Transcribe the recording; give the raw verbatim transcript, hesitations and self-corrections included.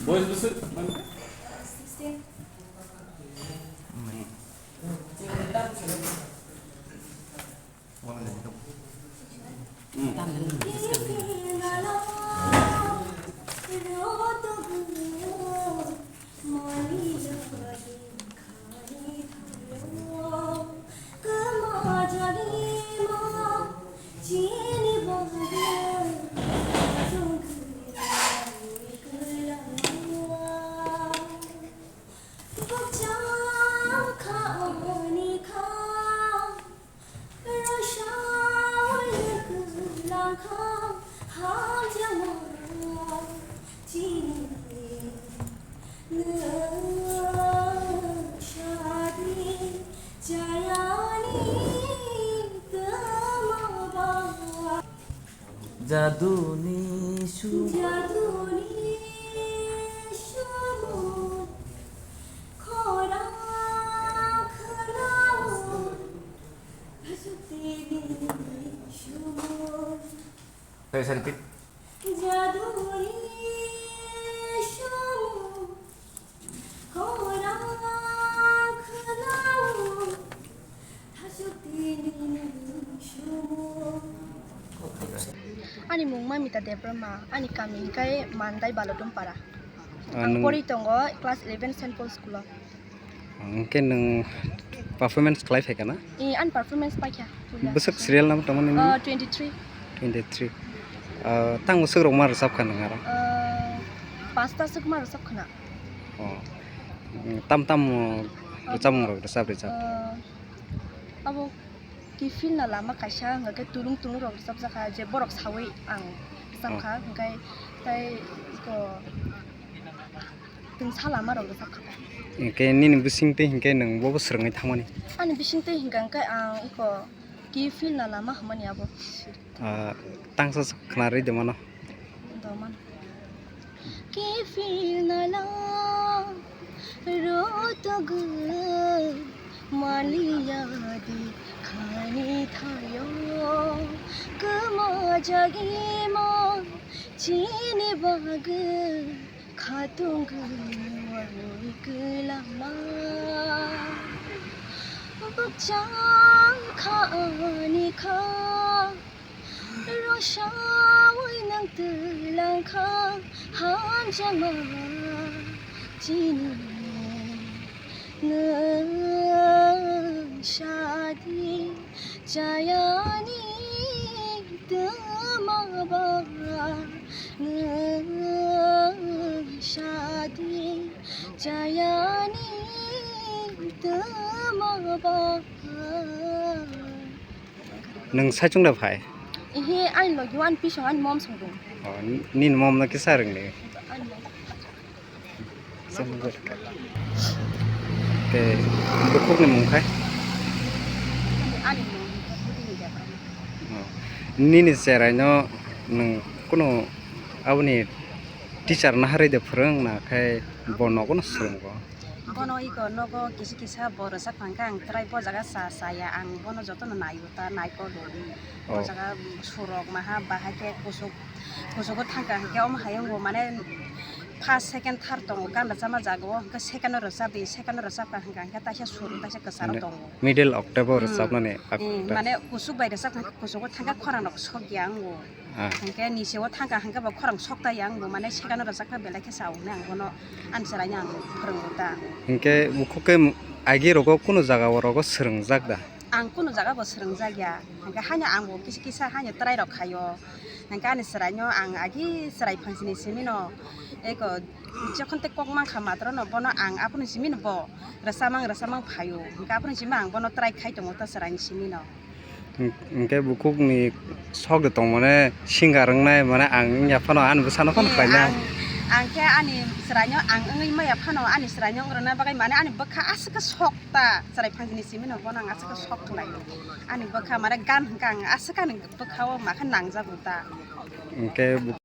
Boys bwswk? Jaduni su. Jaduni sumu, khorang khwnao, bhajutini sumu. Sorry, sorry, repeat. Jaduni sumu, khorang khwnao, bhajutini sumu. Ani mung Mamita Debbarma, ani kami hingkai Mandai Balotumpara. Ah, ang nwng pori tongo class eleven Saint Paul School o. Hwnkhe nwng performance khlai phaikha na? Eh, ani performance paikha. Bwswk serial number tongmani nini? Ah, twenty-three. Twenty-three. Ah, tang bwswk rok ma rwchapkha nwng aro? Ah, pasta swk ma rwchapkha na. Oh. Tam tam rwchapmung rok rwchap rwchap. Ah, abo kiphilna lama kaisa hwnkhe tulung tulung rok rwchapjakha je borok sawi ang rwchapkha, hwnkhe tai iko twngsa lama rok rwchapkha. Hwnkhe nini bisingtwi hwnkhe nwng bobo swrwngwi thangmani? Ani bisingtwi hwnkhe ang iko kiphilna lama hwnmani abo. Ah, tangsa khwnarwi de mano. Doman. Kiphilna la rotogwi maliya di khani thayo kwmajagima chini bagwi khatungwi wngwi kwlama bukchang kha ani kha. Rwsawi nwng twlang kha hamjakma chini nwng sadi chayani twma ba nwng sadi chayani twma ba. Nwng saichung da phai? Ehe, ani logi o ani pisong ani mom song tong. Oh, nini mom no kisa rwng de? Ani mom. Tei bukhuk ni mung khai? Ani mom, ani mom. Oh. Nini cherai no nwng kunu aboni teacher naharwi de phwrwng na khai bo nogo no swrwngo? Bono iko nogo kisa kisa bo rwchapkha hwnkhe ang try bo jaga cha chaya, ang bono jotono naio ta naikol rwdi. Bo jaga surok maha bahai khe kusuk kusugo thangkha hwnkhe omo hayung bo mane first, second, third tongo, gan rwchapma jaga o hwnkhe second o rwchapdi, second o rwchapkha hwnkha hwnkhe taisa sur taisa kwcharo tongo. Middle octave o rwchapnani. Mane kusuk bai rwchapkha hwnkhe kusugo thangkhe khorang rok sokya wngo. Hwnkhe nisi o thangkha hwnkhe bo khorang sokta ya wngbo mane second o rwchapkha belai khe cha o hwnwi ang bono ani chwraino ang phwrwngo ta. Hwnkhe bukhuk khe agi rogo kunu jaga o rogo swrwngjak da? Ang kunu jaga bo swrwngjak ya. Hwnkhe haino ang bo kisa kisa haino try rok khaio. Hwnkhe ani chwraino ang agi chwrai phansini simi no eko jokhon tei kok mankha matro no bono ang aphuru simi no bo rwchapmang rwchapmang phaio. Hwnkhe aphuru simi ang bono try khai tongo ta chwraini simi no. Hwnkhe bukhukni sok de tongmani singer wngnai, mane ang wngya phano ani bwsano phano khlainai. Ang, ang khe ani chwraino ang wngwi maya phano ani chwraino wng rwna bagwi mane ani bwkha aswk khe sok ta, chwrai phansini simi no bono ang aswk khe sok khlai. Ani bwkha mane gan hwnkhe ang aswk ani bwkha o makhe nangjago ta. Hwnkhe